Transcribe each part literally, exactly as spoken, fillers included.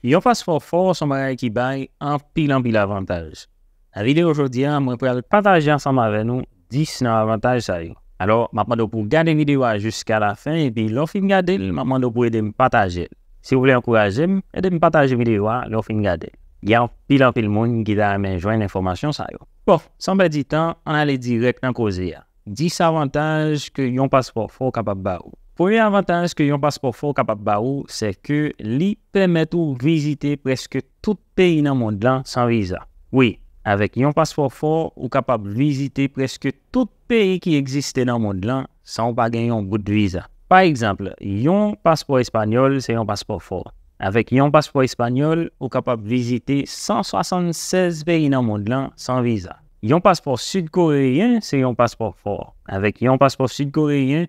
Yon paspò fò se yon bagay ki bay anpil, anpil avantaj. Nan videyo jodi a, mwen pral pataje ansanm avè nou dis nan avantaj sa yo. Alò, m ap mande w pou w gade videyo a jiska lafen, epi lè w fin gade l, m ap mande w pou w ede m pataje l. Si w vle ankouraje m, ede m pataje videyo a lè w fin gade l. Gen anpil, anpil moun ki ta renmen jwenn enfòmasyon sa yo. Bon, san pèdi tan, ann ale dirèk nan koze a. Dis avantaj ke yon paspò fò kapab ba ou. Premye avantaj ke yon paspò fò kapab ba ou, se ke li pèmèt ou vizite prèske tout peyi nan mond lan san viza. Wi, avèk yon paspò fò, ou kapab vizite prèske tout peyi ki egziste nan mond lan san w pa gen yon bout viza. Pa egzanp, yon paspò espanyòl se yon paspò fò. Avèk yon paspò espanyòl, ou kapab vizite san swasannsèz peyi nan mond lan san viza. Yon paspò sid koreyen se yon paspò fò. Avèk yon paspò sid koreyen,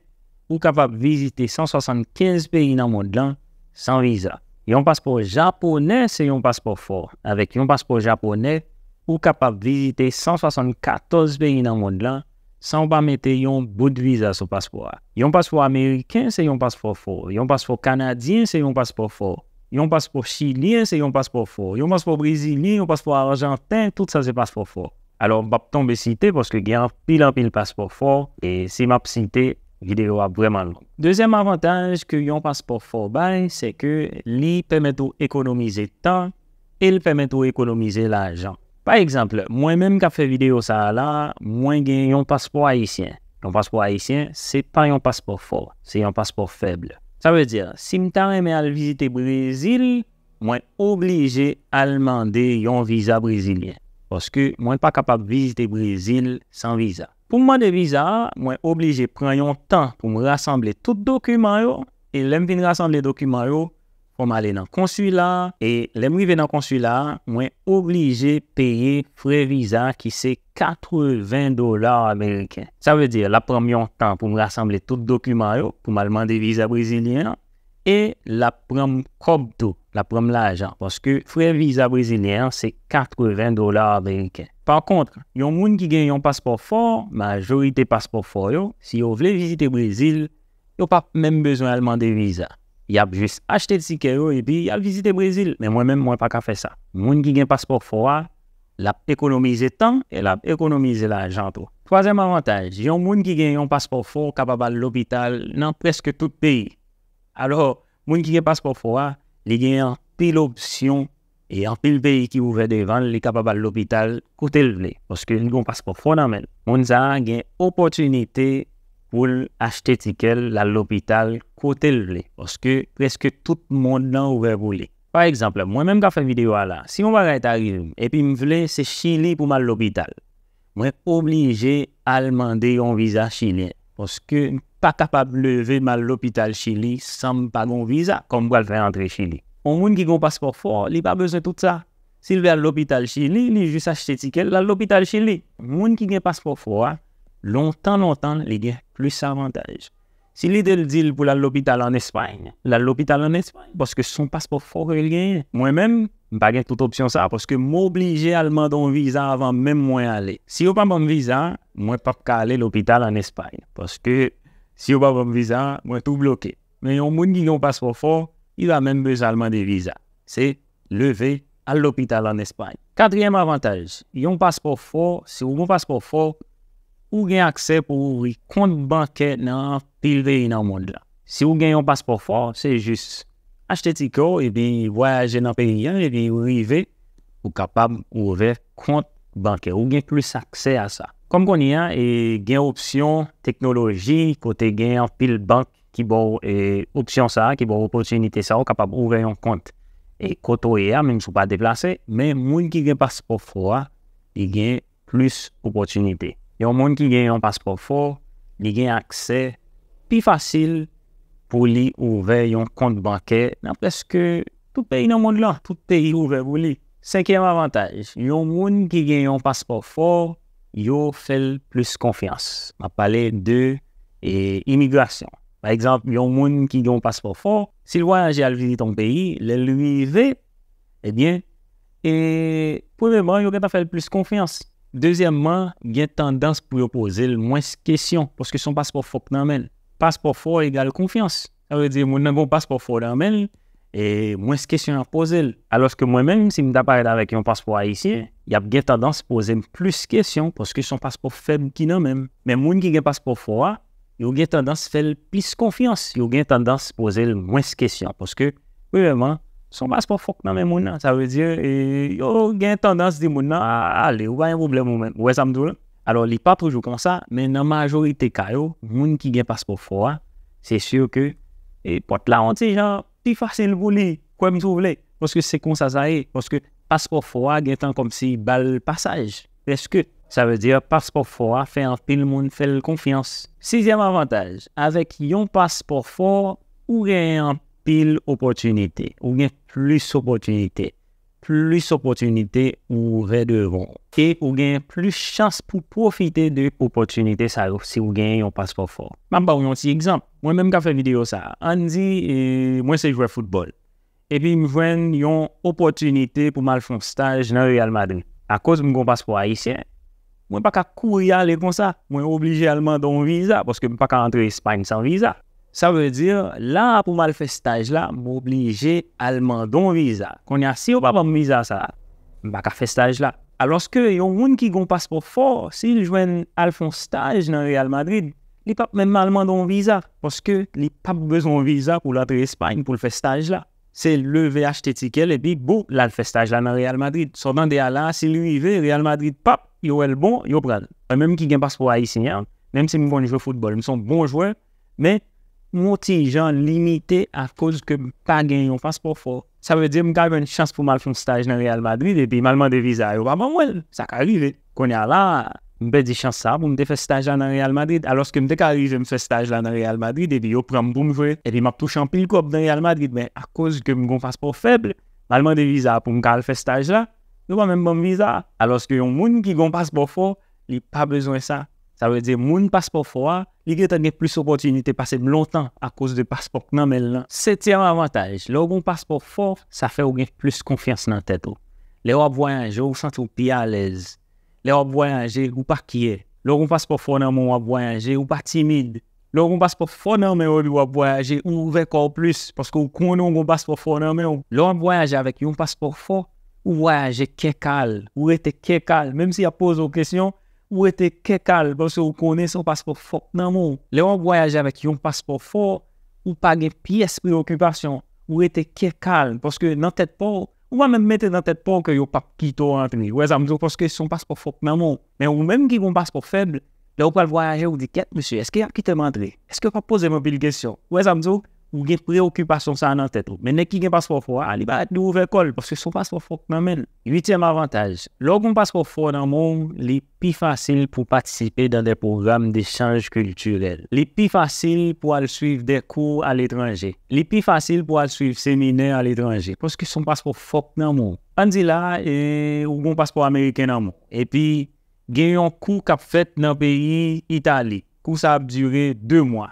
ou kapab vizite san swasannkenz peyi nan mond lan san viza. Yon paspò japonè se yon paspò fò. Avèk yon paspò japonè, ou kapab vizite san swasannkatòz peyi nan mond lan san w pa mete yon bout viza sou paspò a. Yon paspò ameriken se yon paspò fò. Yon paspò kanadyen se yon paspò fò. Yon paspò chilyen se yon paspò fò. Yon paspò brezilyen, yon paspò ajanten, tout sa se paspò fò. Alò, m p ap tonbe site paske gen anpil, anpil paspò fò, e si m ap site, videyo a ap vrèman long. Dezyèm avantaj ke yon paspò fò bay, se ke li pèmèt ou ekonomize tan e l pèmèt ou ekonomize lajan. Pa egzanp, mwen menm k ap fè videyo sa a la, mwen gen yon paspò ayisyen. Yon paspò ayisyen, se pa yon paspò fò, se yon paspò fèb. Sa vle di, si m ta renmen al vizite Brezil, mwen oblije al mande yon viza brezilyen, paske mwen pa kapab vizite Brezil san viza. Pou m mande viza a, mwen oblije pran yon tan pou m rasanble tout dokiman yo, e lè m fin rasanble dokiman yo, fò m ale nan konsila, e lè m rive nan konsila a, mwen oblije peye frè viza ki se katreven dola ameriken. Sa vle di, l ap pran m yon tan pou m rasanble tout dokiman yo, pou m al mande viza brezilyen an, e l ap pran m kòb tou, l ap pran m lajan, paske frè viza brezilyen an se katreven dola ameriken. Pa kont, yon moun ki gen yon paspò fò, majorite paspò fò yo, si yo vle vizite Brezil, yo p ap menm bezwen al mande viza. Y ap jis achte tikè yo epi y al vizite Brezil. Men mwen menm, mwen pa ka fè sa. Moun ki gen paspò fò a, l ap ekonomize tan e l ap ekonomize lajan tou. Twazyèm avantaj, yon moun ki gen yon paspò fò kapab al lopital nan prèske tout peyi. Alò, moun ki gen paspò fò a, li gen anpil opsyon e anpil peyi ki ouvè devan l, li kapab al lopital kote l vle, paske li gen yon paspò fò nan men l. Moun sa a gen opòtinite pou l achte tikè l, l al lopital kote l vle, paske prèske tout mond lan ouvè pou li. Pa egzanp, mwen menm k ap fè videyo a la, si yon bagay ta rive m, epi m vle se Chili pou m al lopital, mwen oblije al mande yon viza chilyen, paske m pa kapab leve m al lopital Chili san m pa gen yon viza, kòm m pral fè antre Chili. Yon moun ki gen yon paspò fò, li pa bezwen tout sa. Si l vle al lopital Chili, li jis achte tikè l, l al lopital Chili. Moun ki gen paspò fò a, lontan, lontan, li gen plis avantaj. Si lidye l di l pou l al lopital ann Espay, l al lopital ann Espay, paske se yon paspò fò ke l genyen. Mwen menm, m pa gen tout opsyon sa a, paske m oblije al mande yon viza avan menm mwen ale. Si yo pa ban m viza, mwen p ap ka ale lopital ann Espay, paske si yo pa ban m viza, mwen tou bloke. Men yon moun ki gen yon paspò fò, li pa menm bezwen al mande viza. Se leve, al lopital ann Espay. Katriyèm avantaj, yon paspò fò, si w gen yon paspò fò, ou gen aksè pou w ouvri kont bankè nan anpil peyi nan mond lan. Si w gen yon paspò fò, se jis achte tikè w epi vwayaje nan peyi a, epi w rive, ou kapab ouvè kont bankè. Ou gen plis aksè a sa. Kòm kounye a, e, gen opsyon teknoloji kote gen anpil bank ki ba w, e, opsyon sa a, ki ba w opòtinite sa a, ou kapab ouvè yon kont, e, kote w ye a, menm si w pa deplase, men moun ki gen paspò fò a, li gen plis opòtinite. Yon moun ki gen yon paspò fò, li gen aksè pi fasil pou li ouvè yon kont bankè nan prèske tout peyi nan mond lan, tout peyi ouvè pou li. Senkyèm avantaj, yon moun ki gen yon paspò fò, yo fè l plis konfyans. M ap pale de, e, imigrasyon. Pa egzanp, yon moun ki gen yon paspò fò, si l vwayaje al vizite yon peyi, lè l rive, ebyen, e, premyèman, yo gentan fè l plis konfyans. Dezyèmman, gen tandans pou yo poze l mwens kesyon, paske se yon paspò fò k nan men l. Paspò fò egal konfyans. Sa vle di, moun nan gen yon paspò fò nan men l, e mwens kesyon y ap poze l. Alòske mwen menm, si m ta parèt avèk yon paspò ayisyen, y ap gen tandans poze m plis kesyon, paske se yon paspò fèb ki nan men m. Men moun ki gen paspò fò a, yo gen tandans fè l plis konfyans, yo gen tandans poze l mwens kesyon, paske, premyèman, se yon paspò fò k nan men moun nan. Sa vle di, e, yo gen tandans di moun nan, "A, ale, ou pa gen pwoblèm ou menm." Ou wè sa m di w la? Alò, li pa toujou konsa, men nan majorite ka yo, moun ki gen paspò fò a, se si ke, e, pòt la yon ti jan pi fasil pou li, kwè m si w vle, paske se konsa sa ye, paske paspò fò a gentan kòmsi ba l pasaj, prèske. Sa vle di, paspò fò a fè anpil moun fè l konfyans. Sizyèm avantaj, avèk yon paspò fò, ou gen anpil opòtinite, ou gen plis opòtinite, plis opòtinite ou ouvè devan w. E ou gen plis chans pou pwofite de opòtinite sa yo si ou gen yon paspò fò. M ap ba w yon ti egzanp. Mwen menm k ap fè videyo sa a, ann di, e, mwen se jwè foutbòl. Epi m jwenn yon opòtinite pou m al fè yon staj nan Real Madrid. Akoz m gen yon paspò ayisyen, mwen pa ka kouri ale konsa. Mwen oblije al mande yon viza, paske m pa ka antre Espay san viza. Sa vle di, la a pou m al fè staj la, m oblije al mande yon viza. Kounye a, si yo pa ban m viza sa a, m pa ka fè staj la. Alòske yon moun ki gen yon paspò fò, si l jwenn al fè yon staj nan Real Madrid, li p ap menm al mande yon viza, paske li p ap bezwen yon viza pou l antre Espay pou l fè staj la. Se leve achte tikè l epi boum, l al fè staj la nan Real Madrid. Sa w tande a la, si l rive, Real Madrid p ap, yo wè l bon, yo pran l. Mwen menm ki gen paspò ayisyen an, menm si m konn jwe foutbòl, m se yon bon jwè, men m yon ti jan limite akoz ke m pa gen yon paspò fò. Sa vle di m ka jwenn chans pou m al fè yon staj nan Real Madrid epi m al mande viza a, yo pa ban mwen l. Sa ka rive. Kounye a la, m pèdi chans sa a pou m te fè staj la nan Real Madrid. Alòske m te ka rive m fè staj la nan Real Madrid epi yo pran m pou m jwe. Epi m ap touche anpil kòb nan Real Madrid. Men akoz ke m gen yon paspò fèb, m al mande viza pou m ka al fè staj la, yo pa menm ban m viza a. Alòske yon moun ki gen yon paspò fò, li pa bezwen sa. Sa vle di moun paspò fò a, li gentan gen plis opòtinite pase m lontan akoz de paspò k nan men l lan. Setyèm avantaj, lè w gen yon paspò fò, sa fè w gen plis konfyans nan tèt ou. Lè w ap vwayaje, ou santi w pi alèz. Lè w ap vwayaje, ou pa kyè. Lè w gen yon paspò fò nan men w, w ap vwayaje, ou pa timid. Lè w gen yon paspò fò nan men w epi w ap vwayaje, ou ouvè kò w plis, paske w konnen w gen yon paspò fò nan men w. Lè w ap vwayaje avèk yon paspò fò, ou vwayaje kè kal, ou rete kè kal, menm si y ap poze w kesyon, ou rete kè kal, paske w konnen se yon paspò fò k nan men w. Lè w ap vwayaje avèk yon paspò fò, ou pa gen pyès preyokipasyon, ou rete kè kal, paske nan tèt pa w, ou pa menm mete nan tèt pa w ke yo p ap kite w antre. Ou wè sa m di w, paske se yon paspò fò k nan men w. Men ou menm ki gen yon paspò fèb, lè w pral vwayaje, ou di, "Kèt, mesye, èske y ap kite m antre? Èske yo p ap poze m anpil kesyon?" Ou wè sa m di w? Ou gen preyokipasyon sa a nan tèt ou. Men nèg ki gen paspò fò a, li parèt li ouvè kò l, paske se yon paspò fò k nan men l. Uityèm avantaj, lè w gen yon paspò fò nan men w, li pi fasil pou w patisipe dan de pwogram dechanj kiltirèl. Li pi fasil pou w al swiv de kou aletranje. Li pi fasil pou w al swiv seminè aletranje, paske se yon paspò fò k nan men w. Ann di la, e, ou gen yon paspò ameriken nan men w, epi gen yon kou k ap fèt nan peyi Itali. Kou sa ap dire de mwa.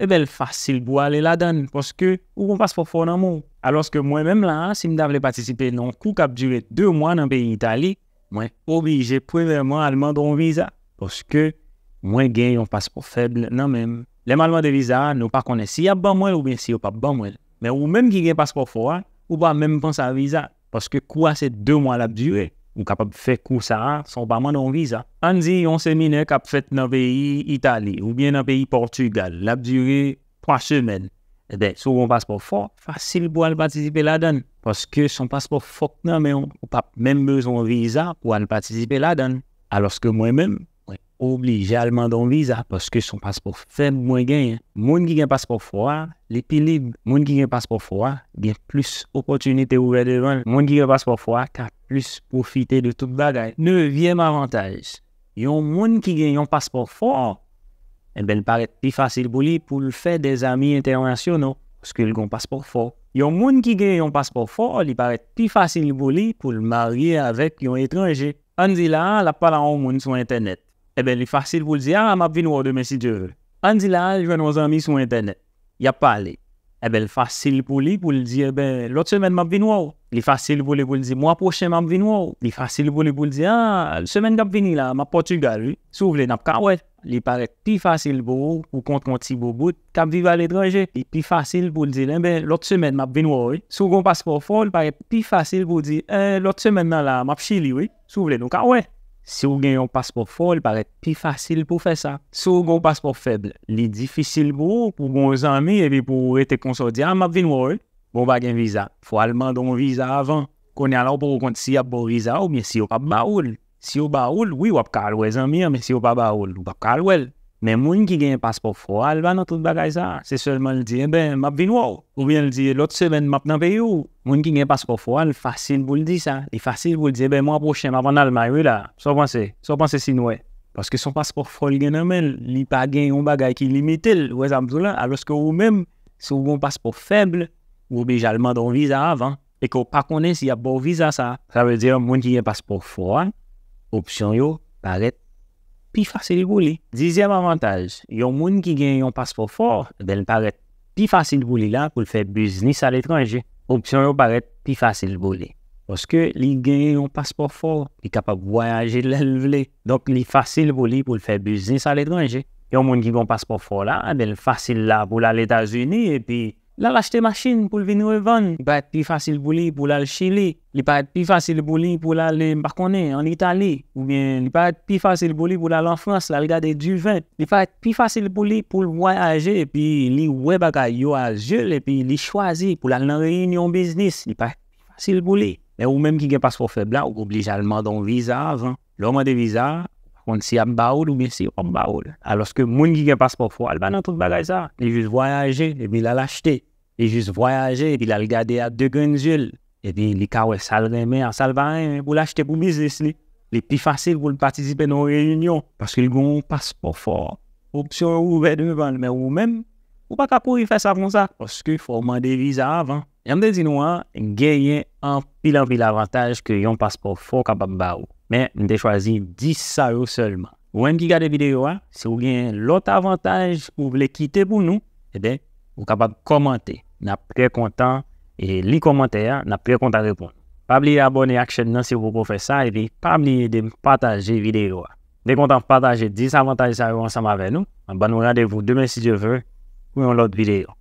Ebyen, l fasil pou w ale ladan l, paske ou gen yon paspò fò nan men w. Alòske mwen menm la a, si m ta vle patisipe nan yon kou k ap dire de mwa nan peyi Itali, mwen oblije premyèman al mande yon viza, paske mwen gen yon paspò fèb nan men m. Lè m al mande viza a, nou pa konnen si y ap ban mwen l oubyen si yo p ap ban mwen l. Men ou menm ki gen paspò fò a, ou pa menm panse a viza. Paske kou a se de mwa l ap dire. Ou kapab fè kou sa a san w pa mande yon viza. Ann di yon seminè k ap fèt nan peyi Itali oubyen nan peyi Pòtigal, l ap dire twa semèn. Ebyen, si w gen yon paspò fò, fasil pou w al patisipe ladan l. Paske se yon paspò fò k nan men w, ou p ap menm bezwen yon viza pou w al patisipe ladan l. Alòske mwen menm, mwen oblije al mande yon viza, paske se yon paspò fèb mwen genyen. Moun ki gen paspò fò a, li pi lib. Moun ki gen paspò fò a, gen plis opòtinite ouvè devan l. Moun ki gen paspò fò a ka plis pwofite de tout bagay. Nevyèm avantaj, yon moun ki gen yon paspò fò, enben, li parèt pi fasil pou li pou l fè de zanmi entènasyonal, paske l gen yon paspò fò. Yon moun ki gen yon paspò fò, li parèt pi fasil pou li pou l marye avèk yon etranje. Ann di la a, l ap pale a yon moun sou entènèt. Enben, li fasil pou l di, "A, m ap vin wè w demen si Dye vle." Ann di la a, l jwenn yon zanmi sou entènèt. Y ap pale. Enben, l fasil pou li pou l di, "Enben, lòt semèn m ap vin wè w." Li fasil pou li pou l di, "Mwa pwochen m ap vin wè w." Li fasil pou li pou l di, "A, semèn k ap vini la, m ap Pòtigal, wi. Si w vle, n ap ka wè." li parèt pi fasil pou ou pou kontre yon ti boubout k ap viv aletranje. Li pi fasil pou l di l, enben, lòt semèn m ap vin wè w, wi. Si w gen yon paspò fò, li parèt pi fasil pou w di, eh, lòt semèn nan la, m ap Chili, wi. Si w vle, nou ka wè. Si w gen yon paspò fò, li parèt pi fasil pou w fè sa. Si w gen yon paspò fèb, li difisil pou ou, pou w gen yon zanmi, epi pou w rete konsa, w di, ah, m ap vin wè w, wi. Bon, w pa gen viza. Fò w al mande yon viza avan. Kounye a la, ou poko konn si y ap ba w viza a oubyen si yo p ap ba ou l. Si yo ba ou l, wi, w ap ka al wè zanmi an, men si yo pa ba ou l, ou p ap ka al wè l. Men moun ki gen paspò fò a, li pa nan tout bagay sa a. Se sèlman l di, enben, m ap vin wè w. Oubyen l di, lòt semèn, m ap nan peyi w. Moun ki gen paspò fò a, li fasil pou l di sa. Li fasil pou l di, enben, mwa pwochen, m ap ann Almay, wi la. Sa w panse? Sa w panse si n wè? Paske se yon paspò fò l gen nan men l. Li pa gen yon bagay ki limite l. Ou wè sa m di w la? Alòske ou menm, si w gen yon paspò fèb, ou oblije al mande yon viza avan. E ke w pa konnen si y ap ba w viza sa. Sa vle di, moun ki gen paspò fò a, opsyon yo parèt pi fasil pou li. Dizyèm avantaj, yon moun ki gen yon paspò fò, ebyen, li parèt pi fasil pou li la pou l fè biznis aletranje. Opsyon yo parèt pi fasil pou li. Paske li gen yon paspò fò, li kapab vwayaje lè l vle. Donk, li fasil pou li pou l fè biznis aletranje. Yon moun ki gen yon paspò fò la, ebyen, li fasil la pou l al Etazini, epi l al achte machin pou l vin revann. Li parèt pi fasil pou li pou l al Chili. Li parèt pi fasil pou li pou l al, m pa konnen, ann Itali. Oubyen li parèt pi fasil pou li pou l al an Frans, l al gade diven. Li parèt pi fasil pou li pou l vwayaje, epi li wè bagay yo a zye l, epi li chwazi pou l al nan reyinyon biznis. Li parèt pi fasil pou li. Men ou menm ki gen paspò fèb la, ou oblije al mande yon viza avan. Lè w mande viza a, ou pa konn si y ap ba ou l oubyen si yo p ap ba ou l. Alòske moun ki gen paspò fò a, li pa nan tout bagay sa. Li jis vwayaje, epi l al achte. Li jis vwayaje, epi l al gade ak de grenn zye l. Epi li ka wè sa l renmen ak sa l pa renmen pou l achte pou biznis li. Li pi fasil pou l patisipe nan yon reyinyon, paske l gen yon paspò fò. Opsyon yo ouvè devan l, men ou menm, ou pa ka kouri fè sa konsa, paske fò w mande viza avan. Jan m te di nou an, genyen anpil, anpil avantaj ke yon paspò fò kapab ba ou. Men, m te chwazi dis sa yo sèlman. Ou menm ki gade videyo a, si w gen lòt avantaj ou vle kite pou nou, ebyen, ou kapab kòmante. N ap trè kontan e li kòmantè a, n ap trè kontan reponn. Pa bliye abòne ak chèn nan si w poko fè sa, epi pa bliye ede m pataje videyo a. M te kontan pataje dis avantaj sa yo ansanm avè nou. Mwen ban nou randevou demen si Dye vle pou yon lòt videyo.